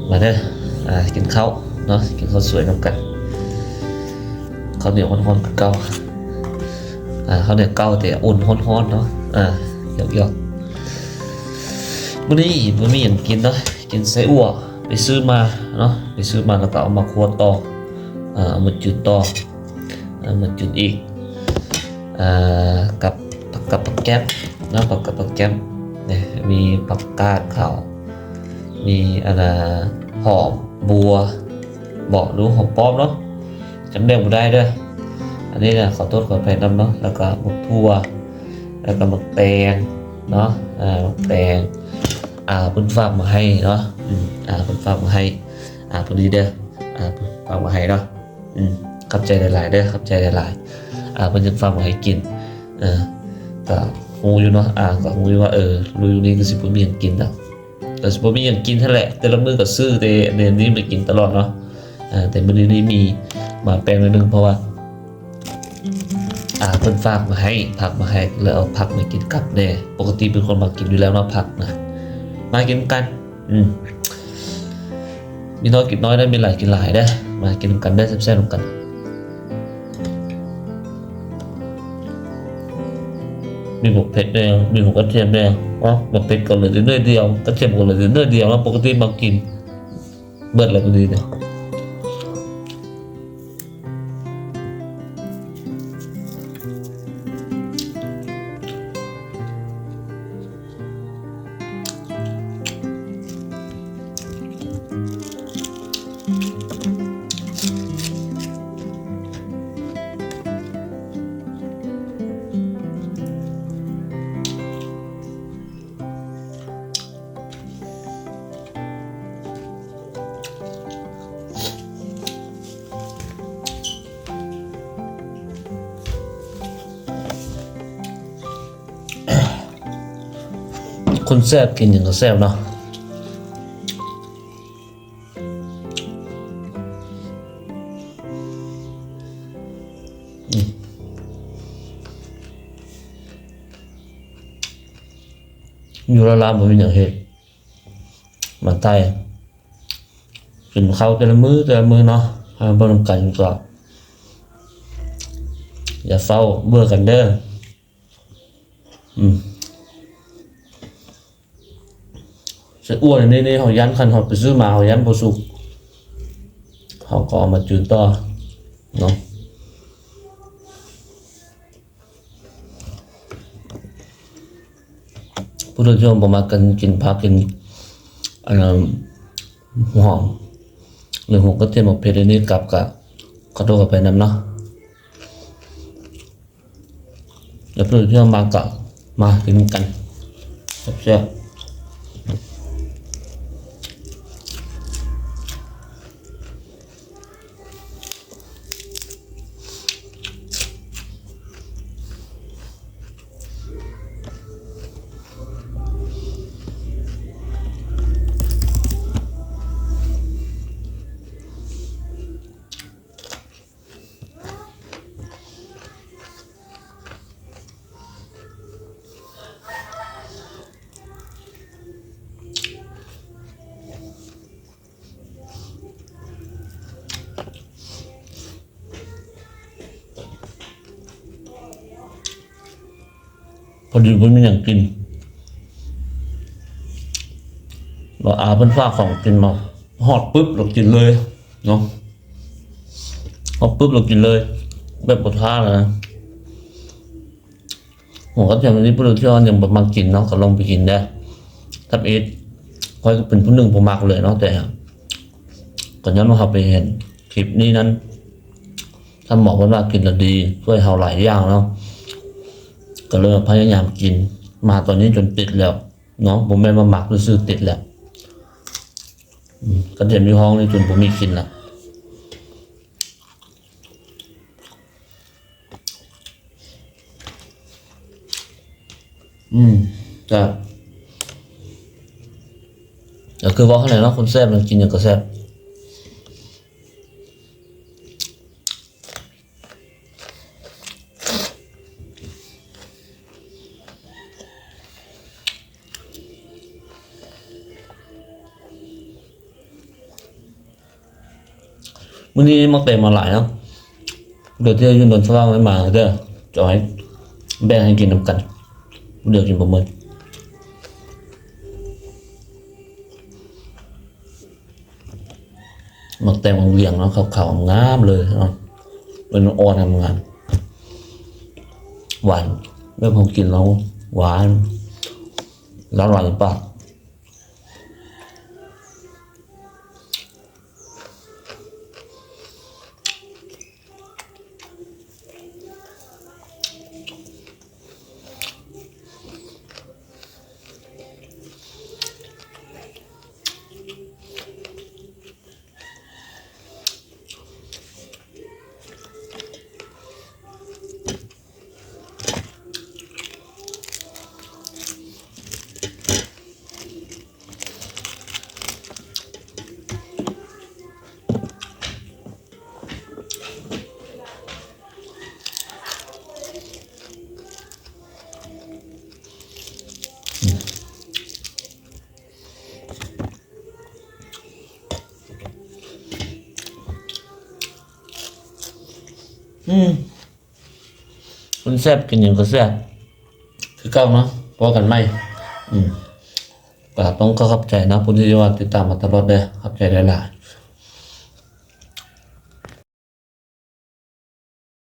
ມາເດີ ອ່າ ກິນເຂົ້າເນາະ ກິນເຂົ້າສວຍນຳກັນ. ເຂົ້າໜຽວຮ້ອນໆຄືເກົ່າ ອ່າ ເຂົ້າໜຽວເກົ່າແຕ່ອຸ່ນຮ້ອນໆເນາະ ອ່າ ຫຍອກໆ. ມື້ນີ້ບໍ່ມີຫຍັງກິນເນາະ ກິນໄສ້ອົ່ວ ໄປຊື້ມາເນາະ ໄປຊື້ມາແລ້ວກໍເອົາມາຄົ່ວຕໍ່ ອ່າ ເອົາມາຈືນຕໍ່ ເອົາມາຈືນອີກ ອ່າ ກັບ ກັບຜັກແກ້ມເນາະ ກັບ ກັບຜັກແກ້ມ ນີ້ ມີຜັກກາດຂາວ ມີອັນນ່າ ຫອມບົວບໍ ຫຼືຫອມປ້ອມເນາະ ຈຳແນກບໍ່ໄດ້ເດີ. ອັນນີ້ນະ ຂໍໂທດຂໍອະໄພນຳເນາະ ແລ້ວກໍໝາກຖົ່ວ ແລ້ວກໍໝາກແຕງເນາະ ອ່າ ໝາກແຕງ ອ່າ ເພິ່ນຝາກມາໃຫ້ເນາະ ອືມ ອ່າ ເພິ່ນຝາກມາໃຫ້ ອ່າ ຜູ້ນີ້ເດີ ອ່າ ເພິ່ນຝາກມາໃຫ້ເນາະ. ອືມ ຂອບໃຈຫຼາຍໆເດີ ຂອບໃຈຫຼາຍໆ ອ່າ ເພິ່ນຍັງຝາກມາໃຫ້ກິນ ເອີ ກໍຮູ້ຢູ່ເນາະ ອ່າ ກໍຮູ້ຢູ່ວ່າ ເອີ ລາວຢູ່ນີ້ກໍຊິບໍ່ມີຫຍັງກິນດອກ ກໍຊິບໍ່ມີຫຍັງກິນຫັ້ນແຫຼະ ແຕ່ລະມື້ກໍຊື້ແຕ່ແນວນີ້ມາກິນຕະຫຼອດເນາະ ເອີ ແຕ່ມື້ນີ້ນີ້ມີມາແປງໜ້ອຍໜຶ່ງ ເພາະວ່າ ອ່າ ເພິ່ນຝາກມາໃຫ້ ຝາກມາໃຫ້ ແລ້ວເອົາຜັກມາກິນກັບແດ່ ປົກກະຕິເປັນຄົນມັກກິນຢູ່ແລ້ວເນາະ ຜັກນະ ມາກິນນຳກັນ. ອືມ ມີນ້ອຍກິນນ້ອຍເດີ ມີຫຼາຍກິນຫຼາຍເດີ ມາກິນນຳກັນເດີ ແຊບໆນຳກັນ. ມີໝາກເຜັດແດ່ ມີໝາກກະທຽມແດ່ ເອົາ ໝາກເຜັດກໍເຫຼືອແຕ່ໜ້ອຍດຽວ ກະທຽມກໍເຫຼືອແຕ່ໜ້ອຍດຽວ ແລ້ວປົກກະຕິມັກກິນ ເບິດແລ້ວມື້ນີ້ເດີ. ຄົນແຊບກິນຫຍັງກໍແຊບເນາະ. ອືມ ຢູ່ລາວໆບໍ່ມີຫຍັງເຮັດ ມາໄທກິນເຂົ້າແຕ່ລະມື້ແຕ່ລະມື້ເນາະ ໃຫ້ເບິ່ງນຳກັນກໍຢ່າຟ້າວເບື່ອກັນເດີ. ອືມ ໄສ້ອົ່ວນີ້ ນີ້ເຮົາຢ້ານ ຄັນເຮົາໄປຊື້ມາເຮົາຢ້ານບໍ່ສຸກ ເຮົາກໍເອົາມາຈືນຕໍ່ເນາະ. ຜູ້ໃດທີ່ວ່າບໍ່ມັກກັນກິນຜັກ ກິນອັນນັ້ນ ຫົວຫອມ ຫຼືຫົວກະທຽມ ໝາກເຜັດ ອັນນີ້ກັບ ກະຂໍໂທດຂໍອະໄພນຳເນາະ. ແລ້ວເພື່ອນທີ່ມາກໍມາກິນກັນແຊບໆ. ພໍດີບໍ່ມີຫຍັງກິນ ບໍ່ ອາເພິ່ນຝາກຂອງກິນມາ ຮອດປຶບລາວກິນເລີຍເນາະ ຮອດປຶບລາວກິນເລີຍ ແບບບໍ່ຖ້າເລີຍນະ. ຫົວກະທຽມນີ້ ຜູ້ທີ່ວ່າຍັງບໍ່ມັກກິນເນາະ ກໍລອງໄປກິນເດີ. ທຳອິດ ຂ້ອຍກໍເປັນຜູ້ໜຶ່ງບໍ່ມັກເລີຍເນາະ ແຕ່ກໍຍ້ອນວ່າເຮົາໄປເຫັນຄລິບນີ້ນັ້ນ ທ່ານໝໍເພິ່ນວ່າກິນແລ້ວດີ ຊ່ວຍເຮົາຫຼາຍຢ່າງເນາະ ກໍເລີຍພະຍາຍາມກິນ ມາຕອນນີ້ຈົນຕິດແລ້ວເນາະ ບໍ່ແມ່ນວ່າມັກຊື່ໆ ຕິດແລ້ວ. ອືມ ກະທຽມຢູ່ຫ້ອງນີ້ຈົນບໍ່ມີກິນລະ. ອືມ ແຊບ ກໍຄືເວົ້າຫັ້ນແຫຼະເນາະ ຄົນແຊບມັນກິນຫຍັງກໍແຊບ. ອ ມື້ນີ້ໝາກແຕງມາຫຼາຍເນາະ ດຽວເທື່ອຢູ່ດອນສະຫວ່າງໃຫ້ມາເດີ ຈະເອົາໃຫ້ ແບ່ງໃຫ້ກິນນຳກັນ ດຽວກິນບໍ່ໝົດ. ໝາກແຕງວັງວຽງເນາະ ຂາວໆ ງາມເລີຍເນາະ ເປັນອ່ອນງາມໆ ຫວານ ແບບເຮົາກິນແລ້ວຫວານ ລະລາຍໃນປາກ. ອືມ ຄົນແຊບກິນຫຍັງກໍແຊບຄືເກົ່າເນາະ ພໍ້ກັນໃໝ່. ອືມ ກໍຕ້ອງຂໍຂອບໃຈເນາະ ຜູ້ທີ່ວ່າຕິດຕາມມາຕະຫຼອດເດີ ຂອບໃຈຫຼາຍໆ.